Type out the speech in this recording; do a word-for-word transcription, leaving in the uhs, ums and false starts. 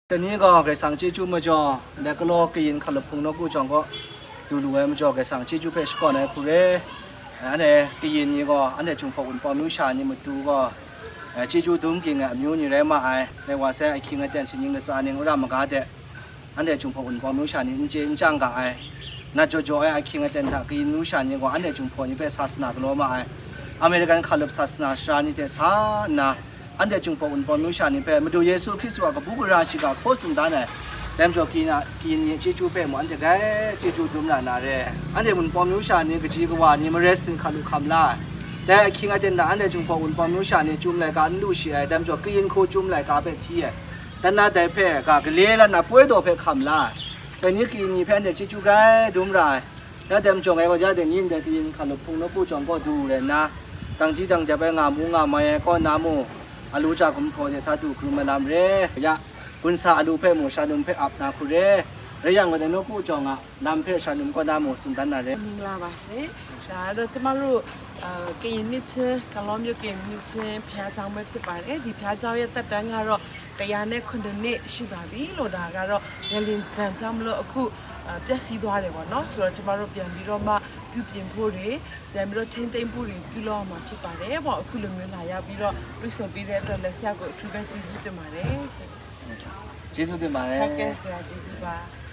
Tani gaw Karai Kasang chyeju majaw, ndai galaw kayin hkalup hpung nawku jawng gaw du lu ai majaw, Karai Kasang chyeju hpe shakawn ai hku re. Anhte kayin ni gaw, anhte Jinghpaw Wunpawng amyu sha ni matu gaw, eh, chyeju dum ging ai amyu ni rai ma ai. Dai wa sai, ahkying aten, shaning latsa ning, wora maga de, anhte Jinghpaw Wunpawng amyu sha ni n chye n chyang ga ai, nat jaw jaw ai ahkying aten hta kayin amyu sha ni gaw, anhte Jinghpaw ni hpe sasana galaw ma ai. American hkalup sasana sara ni hte sa nna, anhte Jinghpaw Wunpawng amyu sha ni hpe Madu Yesu Hkristu a kabu gara shiga hkaw tsun dan ai. Dai majaw, kayin a, kayin ni a chyeju hpe mung anhte grai chyeju dum na na re. Anhte Wunpawng amyu sha ni, kaji kawa ni, marai sin hkalu hkam la ai. Dai ahkying aten hta anhte Jinghpaw Wunpawng amyu sha ni chyum laika n lu shi ai, dai majaw kayin hku chyum laika hpe hti ai. Dan na dai hpe ga gale la nna poi daw hpe hkam la ai. Dai ni kayin ni hpe anhte chyeju grai dum ra ai. Ya dai majaw ngai gaw ya dai ni ndai kayin hkalup hpung nawku jawng gaw du rai nna, dangji dangdep ai nga mu nga mai ai kaw na mu, alu ja gumhpraw de sa du hkrum ai lam re. Ya, gunsa alu hpe mu shanum hpe ap na hku re. Rai yang gaw dai nawku jawng a lam hpe shanum kaw na mu tsun dan na re. မင်္ဂလာပါရှင်။ ဒါကတော့ကျမတို့အာကရင်နှစ်ချင်းကလောမျိုးကရင်နှစ်ချင်းဘုရားကျောင်းပဲဖြစ်ပါတယ်။ ဒီဘုရားကျောင်းရဲ့သက်တမ်းကတော့ တစ်ရာနဲ့ခုနှစ်နှစ်ရှိပါပြီလို့ ဒါကတော့ငလျင်ဒဏ်ကြောင့်မလို့အခုအာပျက်စီးသွားတယ်ပေါ့နော်။ ဆိုတော့ကျမတို့ပြန်ပြီးတော့မှပြုပြင်ဖို့တွေပြန်ပြီးတော့ထိန်းသိမ်းဖို့တွေပြုလုပ်ရမှာဖြစ်ပါတယ်ပေါ့။ အခုလိုမျိုးလာရောက်ပြီးတော့တွေ့ဆုံပေးတဲ့အတွက်လည်းဆရာကိုအထူးပဲကျေးဇူးတင်ပါတယ်ရှင်။ ကျေးဇူးတင်ပါတယ်။ ဟုတ်ကဲ့ဆရာကျေးဇူးပါ။